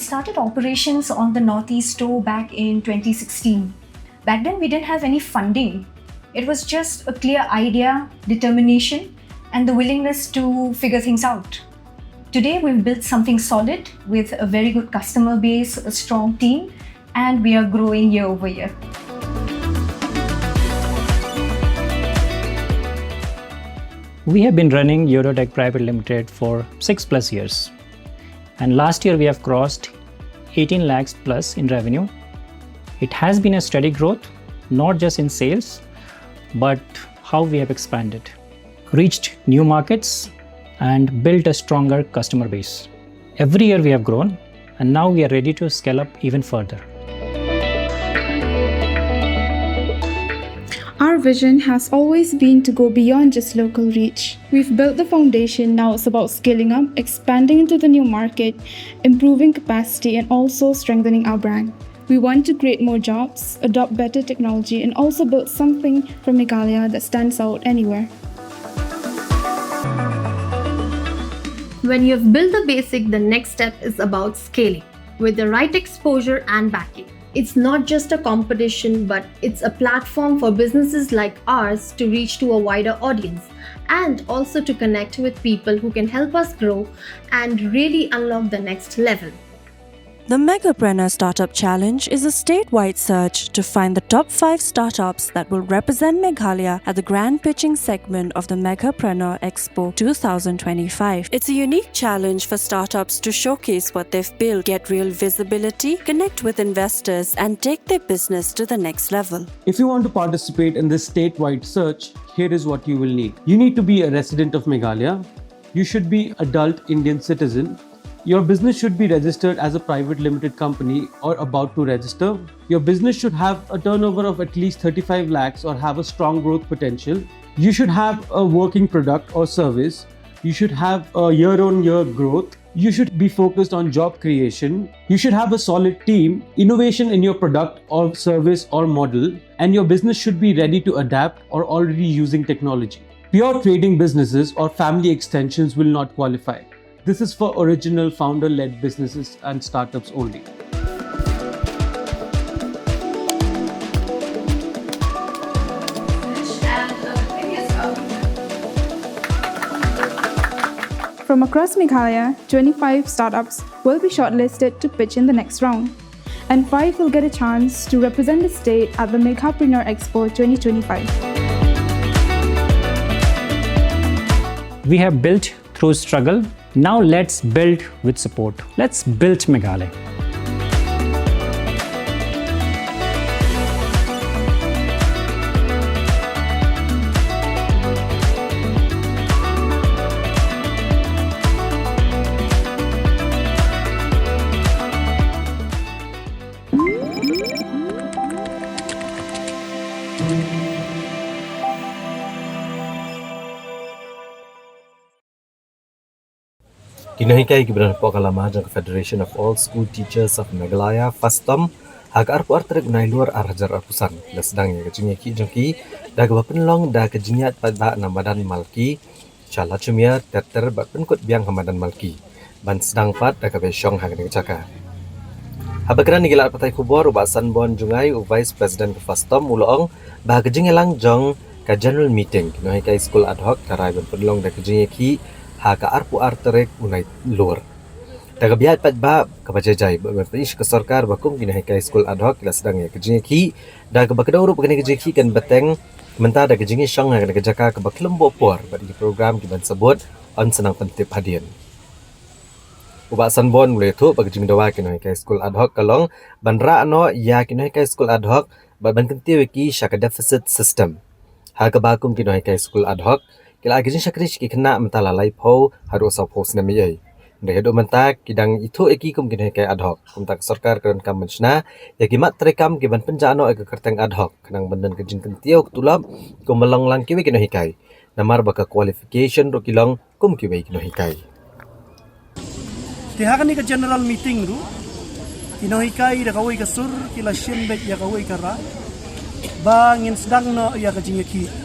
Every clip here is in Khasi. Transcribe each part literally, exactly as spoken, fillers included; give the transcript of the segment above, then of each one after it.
Started operations on the Northeast Store back in twenty sixteen. Back then, we didn't have any funding. It was just a clear idea, determination, and the willingness to figure things out. Today, we've built something solid with a very good customer base, a strong team, and we are growing year over year. We have been running Eurotech Private Limited for six plus years. And last year we have crossed eighteen lakhs plus in revenue. It has been a steady growth, not just in sales, but how we have expanded, reached new markets, and built a stronger customer base. Every year we have grown, and now we are ready to scale up even further. Our vision has always been to go beyond just local reach. We've built the foundation, now it's about scaling up, expanding into the new market, improving capacity, and also strengthening our brand. We want to create more jobs, adopt better technology, and also build something from Meghalaya that stands out anywhere. When you've built the basic, the next step is about scaling with the right exposure and backing. It's not just a competition, but it's a platform for businesses like ours to reach to a wider audience and also to connect with people who can help us grow and really unlock the next level. The Meghapreneur Startup Challenge is a statewide search to find the top five startups that will represent Meghalaya at the grand pitching segment of the Meghapreneur Expo two thousand twenty-five. It's a unique challenge for startups to showcase what they've built, get real visibility, connect with investors, and take their business to the next level. If you want to participate in this statewide search, here is what you will need. You need to be a resident of Meghalaya. You should be adult Indian citizen. Your business should be registered as a private limited company or about to register. Your business should have a turnover of at least thirty-five lakhs or have a strong growth potential. You should have a working product or service. You should have a year on year growth. You should be focused on job creation. You should have a solid team, innovation in your product or service or model, and your business should be ready to adapt or already using technology. Pure trading businesses or family extensions will not qualify. This is for original founder led businesses and startups only. From across Meghalaya, twenty-five startups will be shortlisted to pitch in the next round, and five will get a chance to represent the state at the Meghapreneur Expo twenty twenty-five. We have built through struggle. Now let's build with support. Let's build Meghalaya. Ki nonghikai kiba don hapoh ka lama jong ka Federation of All School Teachers of Meghalaya, FASTOM, ha ka arphew ar tarik u Nailur ar hajar arphew san, ki la sdang ïa ka jingïakhih jong ki da kaba pynlong da ka jingïaid paidbah na madan Malki sha Lachumïar, ter ter bad pynkut biang ha madan Malki, ban sdang pat da kaba shong ha kane ka jaka. Haba kren ïa ki lad pathai khubor, u Bah Sanborn Jngai, u Vice President ka FASTOM, u la ong ba ka jingïalang jong ka General Meeting ki nonghikai skul ad hoc ka rai ban pynlong da ka jingïakhih ha ka arphew ar tarik u Nailur. Da kaba ïaid paidbah kaba jai jai bad ban pyni sha ka sorkar ba kum ki nonghikai skul ad hoc ki la sdang ïa ka jingïakhih, da kaba kdew ruh ba kane ka jingïakhih kan bteng mynta da ka jingïashong ha kane ka jaka kaba khlem buh por bad ki program kiban sa bud yn sa nang pyntip hadien. U Bah Sanborn u la ïathuh ba ka jingdawa ki nonghikai skul ad hoc ka long ban rah noh ïa ki nonghikai skul ad hoc bad ban kyntiew ïa ki sha ka deficit system, ha kaba kum ki nonghikai skul ad hoc ki la ai ka jingshakri sha ki khynnah mynta la laiphew haduh sawphew snem eiei. Hynrei haduh mynta ki dang ithuh ïa ki kum ki nonghikai ad hoc. Kumta ka sorkar ka donkam ban shna ïa ki mat treikam kiban pynjah noh ïa ka kyrteng ad hoc khnang ban don ka jingkyntiew ka tulop kumba long lang kiwei ki nonghikai, namar ba ka qualification ruh ki long kum kiwei ki nonghikai. Te ha kane ka general meeting ruh ki nonghikai da kawei ka sur ki la shim beit ïa kawei ka rai ba ngin sdang noh ïa ka jingïakhih.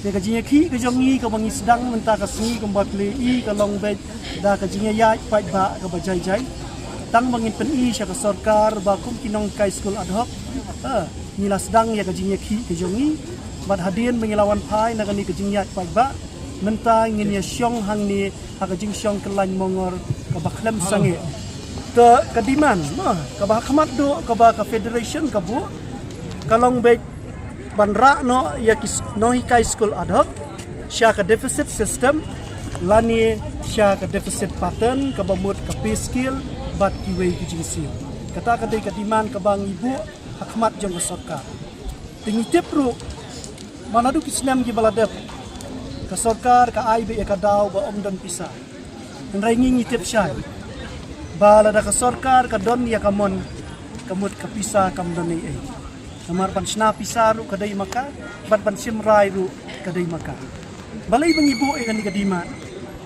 Te ka jingïakhih ka jong ngi kaba ngi sdang mynta ka sngi kumba phi la ïohi ka long beit da ka jingïaid paidbah kaba jai jai. Tang ba ngin pyni sha ka sorkar ba kum ki nonghikai skul ad hoc, eh, ngi la sdang ïa ka jingïakhih ka jong ngi, bad hadien ba ngi la wan phai na kane ka jingïaid paidbah, mynta ngin ïa shong hangne ha ka jingshong kyllaiñ mongor kaba khlem sangeh. Te ka demand, eh, kaba ha khmat duh kaba ka federation ka buh, ka long beit ban rah noh ïa ki s-, nonghikai skul ad hoc sha ka deficit system lane sha ka deficit pattern, kaba mut ka pay scale bad kiwei ki jingsiew. Kata ka dei ka demand kaba ngi buh ha khmat jong ka sorkar. Te ngi tip ruh, man haduh ki snem kiba la dep, ka sorkar ka ai beit ïa ka daw ba ym don pisa. Hynrei ngi ngi tip shai ba lada ka sorkar ka don ïa ka mon, ka mut ka pisa kam don ei ei. Namar ban shna pisa ruh ka dei ma ka, bad ban shim rai ruh ka dei ma ka. Balei ba ngi buh ïa kane ka demand?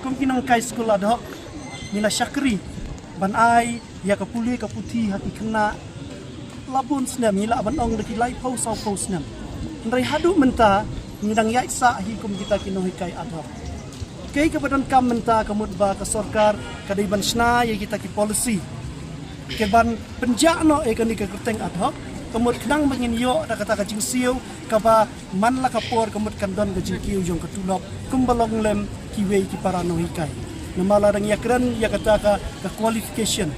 Kum ki nonghikai skul ad hoc, ngi la shakri ban ai ïa ka pule ka puthi ha ki khynnah la bun snem, ngi lah ban ong da ki laiphew sawphew snem. Hynrei haduh mynta ngi dang ïaid sah hi kum kita ki nonghikai ad hoc. Kaei kaba donkam mynta ka mut ba ka sorkar ka dei ban shna ïa kita ki policy, ka ban pynjah noh ïa kane ka kyrteng ad hoc, ka mut khnang ba ngin ïoh da kata ka jingsiew kaba man la ka por ka mut kan don ka jingkiew jong ka tulop kumba long lem kiwei ki para nonghikai. Namar lada ngi ïakren ïa kata ka, ka qualification,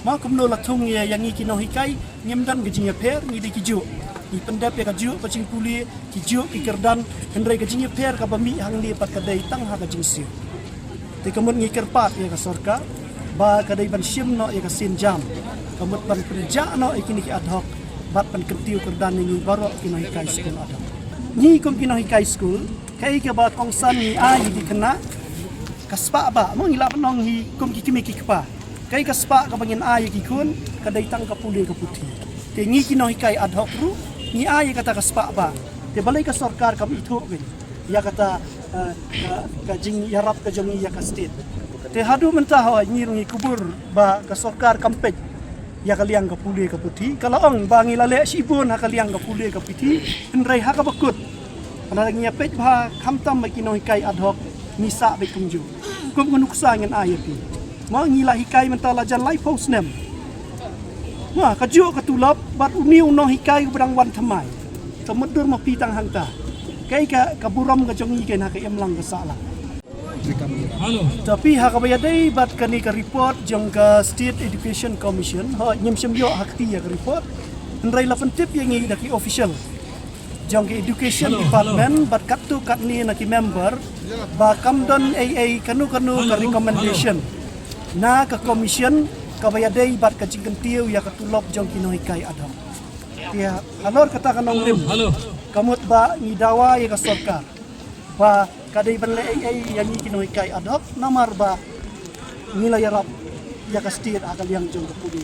ma kumno la thung ïa, ïa ngi ki nonghikai, ngim don ka jingïapher, ngi dei kijuh. Ngi pyndep ïa kajuh ka jingpule, kijuh ki kyrdan, hynrei ka jingïapher kaba mih hangne pat ka dei tang ha ka jingsiew. Te ka mut ngi kyrpad ïa ka sorkar ba ka dei ban shim noh ïa ka sienjam, ka mut ban pynjah noh ïa kine ki ad hoc bad ban kyntiew kyrdan ïa ngi baroh ki nonghikai skul ad hoc. Ngi kum ki nonghikai skul, kaei kaba kongsan ngi ai ïa ki khynnah, ka spah ba, mo, ngi lah ban ong hi kum ki kmie ki kpa, kaei ka spah kaba ngin ai ïa ki khun, ka dei tang ka pule ka puthi. Te ngi ki nonghikai ad hoc ruh ngi ai ïa kata ka spah ba. Te balei ka sorkar kam ithuh beit ïa kata, eh, ka, ka jingïarap ka jong ngi ïa ka state? Te haduh mynta hooid ngi ruh ngi kubur ba ka sorkar kam peit ïa ka liang ka pule ka puthi. Ka la ong ba ngi la leh shibun ha ka liang ka pule ka puthi, hynrei ha kaba kut, lada ngi ïa peit bha, khamtam ba ki nonghikai ad hoc, ngi sah beit kumjuh. Kum ka nuksa ngin ai ïa phi, ma, ngi la hikai mynta la jan laiphew snem. Wah, kajuh ka tulop bad une u nonghikai uba dang wan thymmai. Ka mutdur ma phi tang hangta. Kaei ka, ka burom ka jong ngi kein ha ka imlang ka sahlang. Hello. Tapi ha kaba ïadei bad kane ka report jong ka State Education Commission, hooid, ngim shym ïoh ha kti ïa ka report. Hynrei la pyntip ïa ngi da ki official jong ka Education Department bad katto katne na ki member ba kam don ei ei kano kano ka recommendation na ka commission kaba ïadei bad ka jingkyntiew ïa ka tulop jong ki nonghikai ad hoc. Te halor kata ka nongrim, ka mut ba ngi dawa ïa ka sorkar ba ka dei ban leh ei ei ïa ngi ki nonghikai ad hoc, namar ba ngi la ïarap ïa ka state ha ka liang jong ka pule.